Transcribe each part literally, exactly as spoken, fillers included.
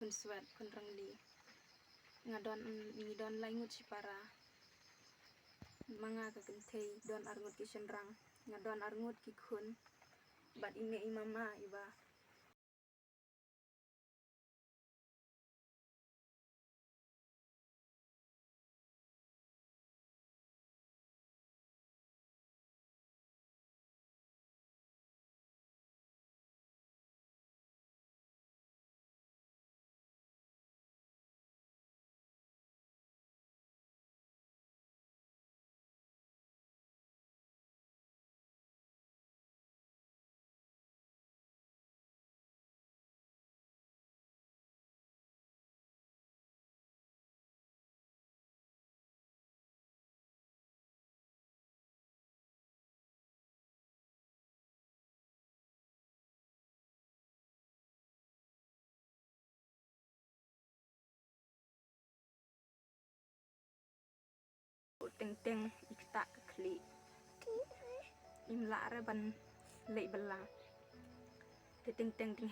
Khun Swet, khun Rangli. Nga don, ngi don lai ngut shipara. Ma nga ka kynthei don ar ngut ki shynrang. Nga don ar ngut ki khun. Bad ine i mama iba Teng teng i kta ka khlieh. Im lah re ban leh bylla. Te teng teng ding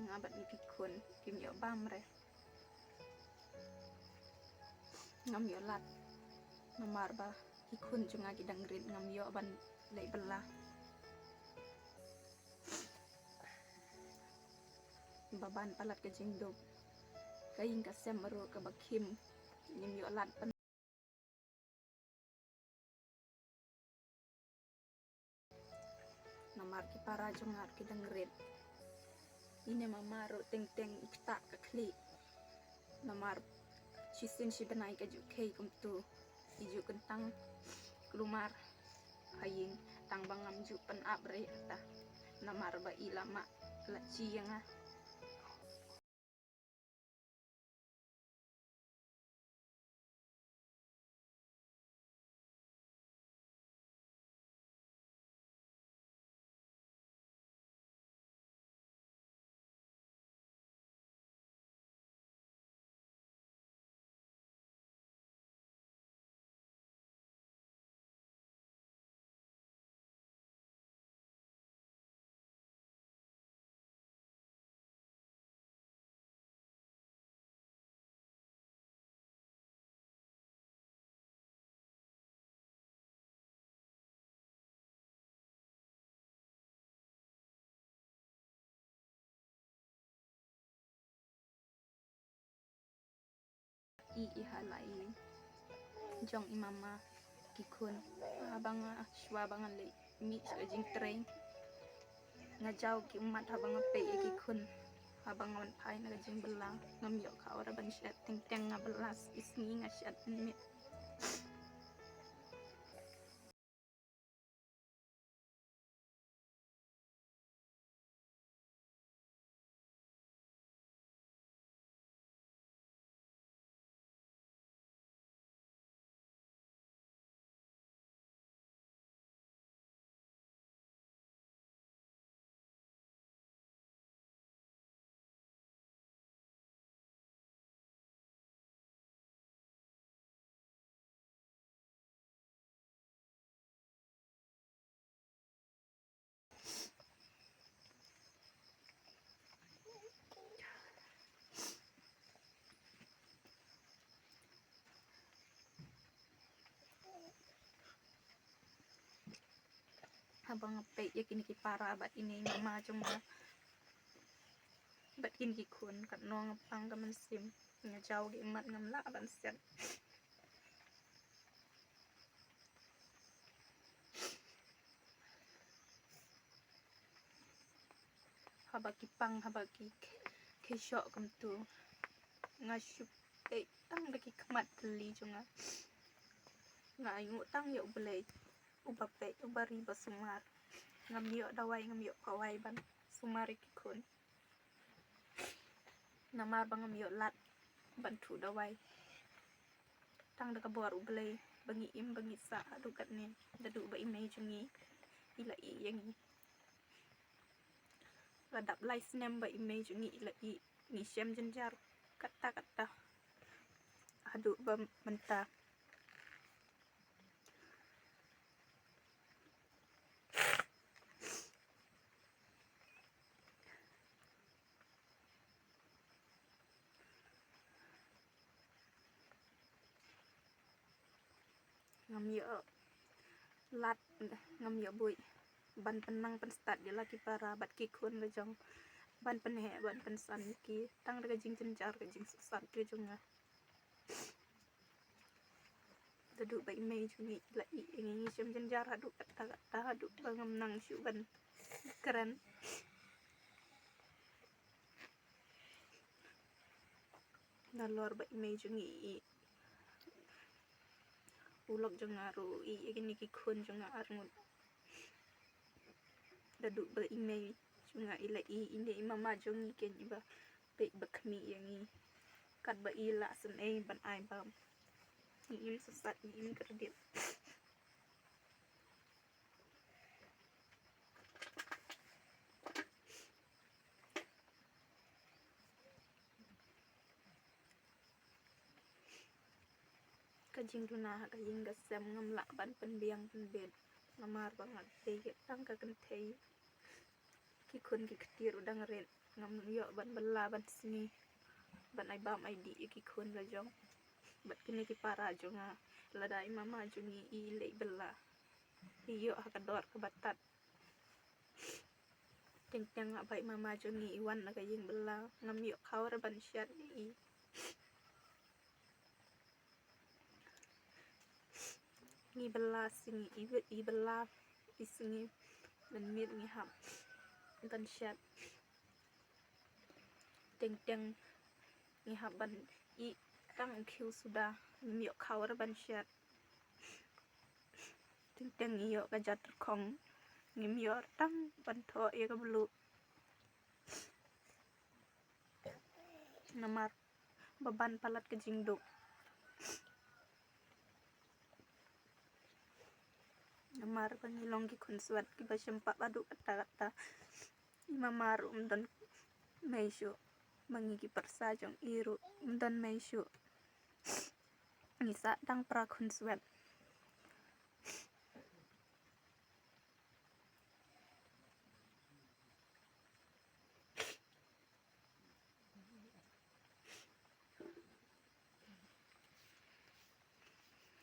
Nga bad ngi ki khun kim ïoh bam re. Ngam ïoh lad. Namar ba ki khun jong nga ki dang rit, ngam ïoh ban leh bylla. Ba ban palat ka jingduk. Ka ïing ka sem ruh kaba khim ngim ïoh lad ban. Namar ki para jong nga ki dang rit. Ine mama ruh teng teng i kta ka khlieh. Namar shisien shi bnai ka ju khei kumtu. I ju kyntang kulmar ha ïing tang ba ngam ju pynap re ïa kata. Namar ba i la mad la ji ïa nga. I, i ha la i jong i mama ki khun. Haba nga, shuwa ba ngan leit mih sha ka jingtrei, nga jaw ki ummat haba nga peit ïa ki khun. Haba nga wan phai na ka jingbylla ngam ïoh khaw re ban shet, teng teng nga bylla, i sngi nga shet mynmiet. Haba nga peit ïa kine ki para bad ine i mama jong nga bad kine ki khun, katno nga pang ka mynsiem. Nga jaw ki ummat, ngam lah ban shet. Ha Ba ki pang haba ki khie shoh kumtu. Nga shu peit tang da ki khmat tylli jong nga. Nga ainguh tang ïa U Blei uba peit, uba ri, ba sumar. Ngam ïoh dawai, ngam ïoh pawai ban sumar ïa ki khun. Namar ba ngam ïoh lad ban thuh dawai. Tang da ka bor U Blei ba ngi im, ba ngi sah haduh katne, da duh ba i mei jong ngi i la ïeh ïa ngi. La dap lai snem ba i mei jong ngi i la ïeh, ngi shem jynjar katta katta haduh ba mynta. Ngam ïoh lad, ngam ïoh buh ban pynnang pynstad ïa la ki para bad ki khun ka jong, ban pynheh, ban pynsan ïa ki tang da ka jingjynjar, ka jingsuhsat ka jong nga. Da duh ba i mei jong ngi i la ïeh ïa ngi, ngi shem jynjar haduh katta katta, haduh ba ngam nang shuh ban kren. Nalor ba i mei jong ngi i, u lok jong nga ruh i ïeh ïa kine ki khun jong nga arngut. Da duh ba i mei jong nga i la ïeh, i ne i mama jong ngi keiñ iba peit, ba khmih ïa ngi. Katba i lah sngewbha ban ai bam, ngi im suhsat, ngi im kyrdiat. Ka jingduna ha ka ïing ka sem ngam lah ban pynbiang pynbeit, namar ba nga tei tang ka kynthei. Ki khun ki kti ruh dang rit, ngam ïoh ban bylla ban sngi, ban ai bam ai dih ïa ki khun la jong bad kine ki para jong nga. Lada i mama jong ngi i leit bylla, i ïoh ha ka dor kaba tad. Teng teng haba i mama jong ngi i wan na ka ïing bylla, ngam ïoh khaw re ban shet ïa i. Ngi bylla sngi, i by-, i bylla i sngi, mynmiet ngi hap ban shet. Teng teng ngi hap ban ïeh tang u khiew suda, ngim ïoh khaw re ban shet. Teng teng ngi ïoh ka jat tyrkhong, ngim ïoh tang ban thoh ïa ka bluh. Namar ba ban palat ka jingduk. Namar ba ngi long ki khun swet kiba shem pap haduh katta katta. I mama ruh um don mei shuh, ba ngi ki pyrsa jong i ruh um don mei shuh. Ngi sah tang para khun swet.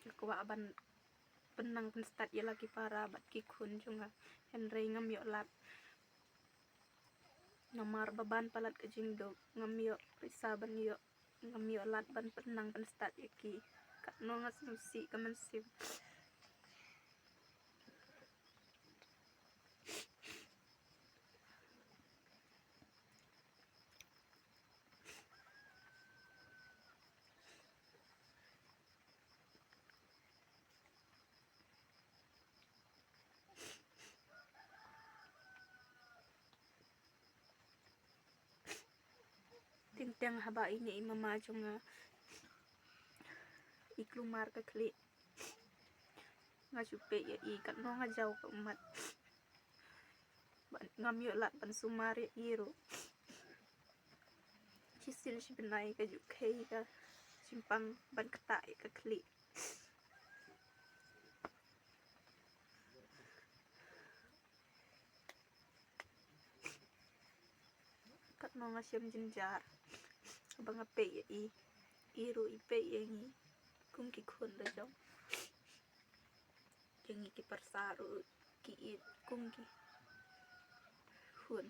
Nga kwah ban pynnang pynstad ïa la ki para bad ki khun jong nga, hynrei ngam ïoh lad. Namar ba ban palat ka jingduk, ngam ïoh pisa ban ïoh, ngam ïoh lad ban pynnang pynstad ïa ki. Katno nga sngewsih ka mynsiem. Teng teng haba ine i mama jong nga i kulmar ka khlieh, nga shu peit ïa i katno nga jaw ka ummat. Ngam ïoh lad ban sumar ïa i ruh. Shisien shi bnai ka ju khei ka jingpang ban ktah ïa ka khlieh. Katno nga shem jynjar ba nga peit ïa i, i ruh i peit ïa ngi kum ki khun la jong. Ïa ngi ki pyrsa ruh ki ïeit kum ki khun.